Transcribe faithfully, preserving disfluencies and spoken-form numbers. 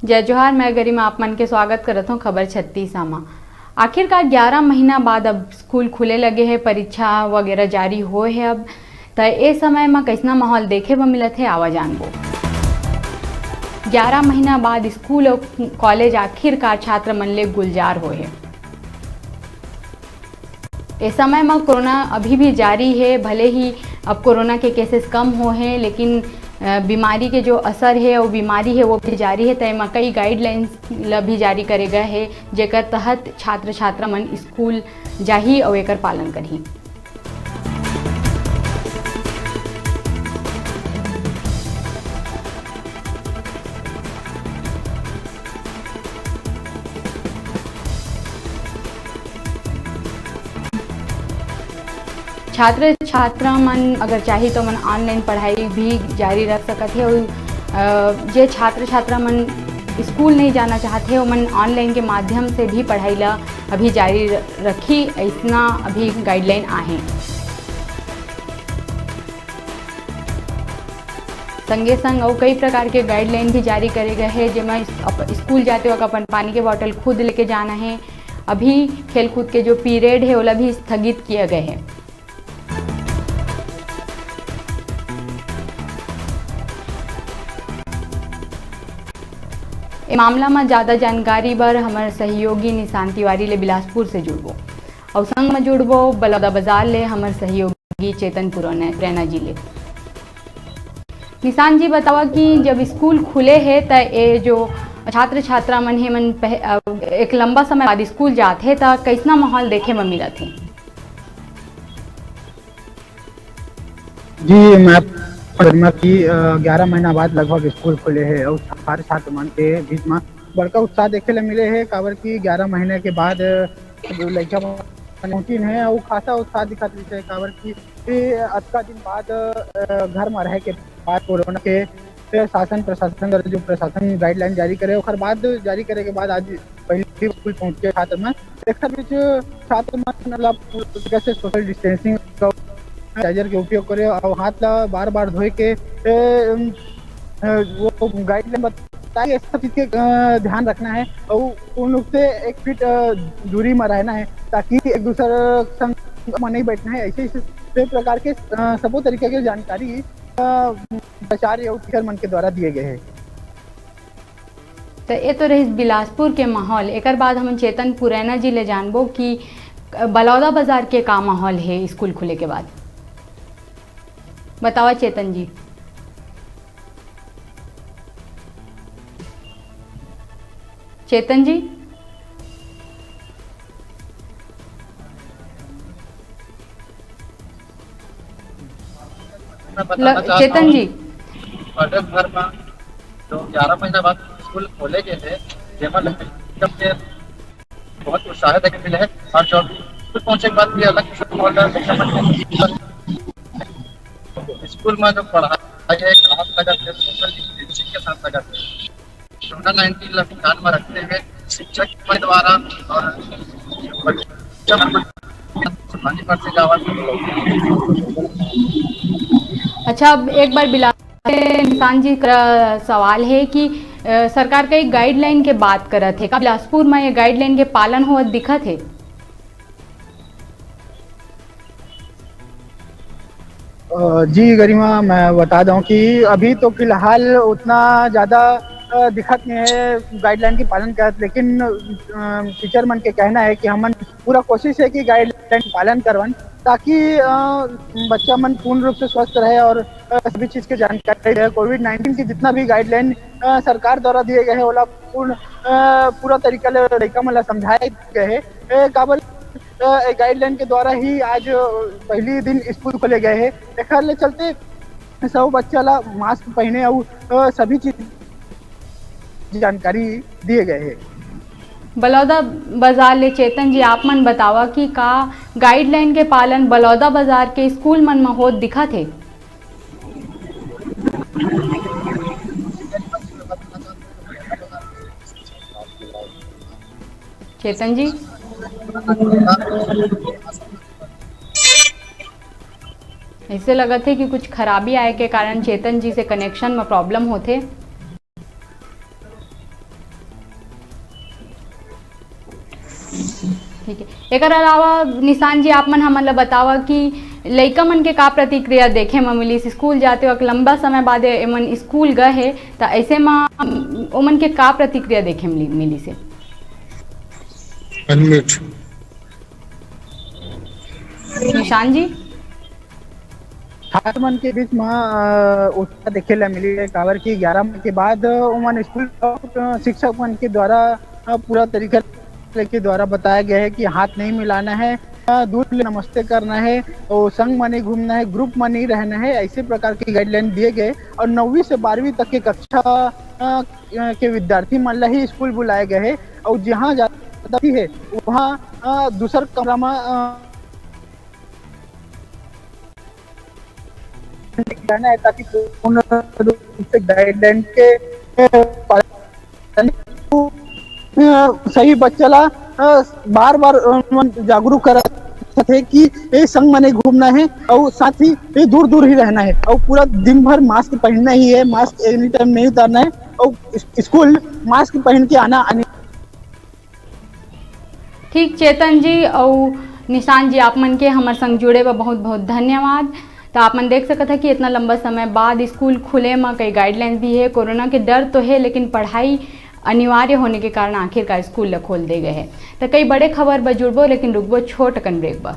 जय जोहार, मैं गरिमा आप मन के स्वागत करत हौं खबर छत्तीस म। आखिरकार ग्यारह महीना बाद अब स्कूल खुले लगे हे, परीक्षा वगैरह जारी होए हे। अब त ए समय म कइसना माहौल देखे बर मिलत हे, आवा जानबो। ग्यारह महीना बाद स्कूल अउ कॉलेज आखिरकार छात्र मन ले गुलजार होए हे। ए समय म कोरोना अभी भी जारी हे, भले ही अब कोरोना के केसेस कम हो हे, लेकिन, अ, बीमारी के जो असर हे अउ बीमारी हे, वो भी जारी हे। त एमा कई गाइडलाइंस ल भी जारी करे गए हे, जेकर तहत छात्र-छात्रा मन स्कूल जाही अउ एकर पालन करही। छात्र छात्रा मन अगर चाही तो मन ऑनलाइन पढ़ाई भी जारी रख सकत हे। अउ, अ, जे छात्र छात्रा मन स्कूल नहीं जाना चाहत हे, ओमन ऑनलाइन के माध्यम से भी पढ़ाई ला अभी जारी र-, रखी, अइसना अभी गाइडलाइन आहे। संगे संग अउ कई प्रकार के गाइडलाइन भी जारी करे गए हे, जेमा अप-, स्कूल जाते वक्त अपन पानी के बॉटल खुद लेके जाना हे। अभी खेलकूद के जो पीरियड हे, ओला भी स्थगित किया गए हे। ए मामला म ज्यादा जानकारी बर हमर सहयोगी निशांत तिवारी ले बिलासपुर से जुड़बो, अउ संग म जुड़बो बलौदा बाजार ले हमर सहयोगी चेतन पुरैना, पुरैना जी ले। निशांत जी, बतावा कि जब स्कूल खुले हे, त ए जो छात्र छात्रा मन हे, मन पह-, अ, एक लंबा समय बाद स्कूल जात हे, त कइसना माहौल देखे म मिलत हे? जी, मैं बताना कि, अ, ग्यारह महीना बाद लगभग स्कूल खुले हे अउ छात्र छात्र मन के बीच म बड़का उत्साह देखे ल मिले हे, काबर कि ग्यारह महीना के बाद, अ, लइका मन पहुंचिन हे अउ खासा उत्साह दिखत रहिस हे, काबर कि ए, अतका दिन बाद, अ, घर म रहे के बाद कोरोना के, ए, शासन प्रशासन द्वारा जो प्रशासन गाइडलाइन जारी करे, ओकर बाद जारी करे के बाद आज पहली स्कूल पहुंचे छात्र मन। एकर बीच छात्र मन ला पूरा तरीका से सोशल डिस्टेंसिंग, सैनिटाइजर के उपयोग करे अउ हाथ ला बार-बार धोए के, ए, अम, अ, वो गाइडलाइन बताई, ये सब चीज के, अ, ध्यान रखना है और पूर्ण रूप से एक फीट, अ, दूरी में रहना है, ताकि एक दूसरे संग में नहीं बैठना है। ऐसे, ऐसे प्रकार के, अ, सबो तरीके के जानकारी, अ, प्राचार्य और टीचर मन के द्वारा दिए गए हैं। त ए तो रहिस बिलासपुर के माहौल। एकर बाद हमन चेतन पुरैना जी ले जानबो कि बलौदा बाजार के का माहौल हे स्कूल खुले के बाद। बतावा चेतन जी। चेतन जी। मैं बताना ल-, चाहता चेतन हूँ, जी। प्रदेश भर में जो ग्यारह महीना बाद स्कूल खोले गए थे, जेमा लड़का के बहुत उत्साह देखे मिले है और जो स्कूल पहुंचे के बाद भी अलग किस्म का माहौल है, बच्चा मन के स्कूल में जो पढ़ाई है, क्लास लगा के सोशल डिस्टेंसिंग के साथ लगा के कोरोना नाइनटीन ला ध्यान में रखते हुए शिक्षक के द्वारा और बच्चा मन पानी भर से जावा। अच्छा, अब एक बार बिलासपुर से निशांत जी का सवाल है कि, अ, सरकार का एक गाइडलाइन के बात करत है, का बिलासपुर में ये गाइडलाइन के पालन होवत दिखत है? अ, जी गरिमा, मैं बता दूं कि अभी तो फिलहाल उतना ज़्यादा, अ, दिक्कत नहीं है गाइडलाइन के पालन करत, लेकिन, अ, टीचर मन के कहना है कि हमन पूरा कोशिश है कि गाइडलाइन पालन करवन, ताकि, अ, बच्चा मन पूर्ण रूप से स्वस्थ रहे और, अ, सभी चीज़ के जानकारी रहे। कोविड नाइनटीन की जितना भी गाइडलाइन, अ, सरकार द्वारा दिए गए हैं, ओला पूर्ण, अ, पूरा तरीका ले लइका मन ला समझाए गए हैं। ए, काबर अ, ए गाइडलाइन के द्वारा ही आज, अ, पहली दिन स्कूल खोले गए हे। एखर ले चलते सब बच्चा ला मास्क पहने अउ, अ, सभी चीज जानकारी दिए गए हे। बलौदा बाजार ले चेतन जी, आप मन बतावा कि का गाइडलाइन के पालन बलौदा बाजार के स्कूल मन म होत दिखत हे? चेतन जी, ऐसे लगत हे कि कुछ खराबी आए के कारण चेतन जी से कनेक्शन में प्रॉब्लम होथे। ठीक है, एकर अलावा निशांत जी, आप मन हमन ला बतावा कि लइका मन के का प्रतिक्रिया देखे म मिलिस? स्कूल जाते वक्त लंबा समय बाद एमन स्कूल गए हे, त ऐसे म ओमन के का प्रतिक्रिया देखे मिली, मिलिस हे? अनम्यूट। निशांत जी। छात्र मन के बीच म उत्साह देखे ला मिली है, काबर कि ग्यारह मई के बाद उमन स्कूल, शिक्षक मन के द्वारा पूरा तरीका के द्वारा बताया गया है कि हाथ नहीं मिलाना है, दूर ले नमस्ते करना है और संग म नहीं घूमना है, ग्रुप म नहीं रहना है, ऐसे प्रकार के गाइडलाइन दिए गए। और नौवीं से बारहवीं तक के कक्षा के विद्यार्थी मन ला ही स्कूल बुलाया गया है और जहाँ जाती है वहाँ दूसर कमरा में रहना है, ताकि पूर्ण रूप से गाइडलाइन के पालन। सही बच्चा ला बार बार जागरूक करत थे कि ये संग मने घूमना है और साथ ही ये दूर दूर ही रहना है और पूरा दिन भर मास्क पहनना ही है, मास्क एनी टाइम नहीं उतारना है और स्कूल मास्क पहन के आना। ठीक, चेतन जी और निशांत जी, आप मन के हमर संग जुड़े बर बहुत बहुत धन्यवाद। तो आप मन देख सकत है कि इतना लंबा समय बाद स्कूल खुले म कई गाइडलाइंस भी है। कोरोना के डर तो है, लेकिन पढ़ाई अनिवार्य होने के कारण आखिरकार स्कूल ल खोल दे गए है। तो कई बड़े खबर बर जुड़बो, लेकिन रुकबो छोट कन ब्रेक बर।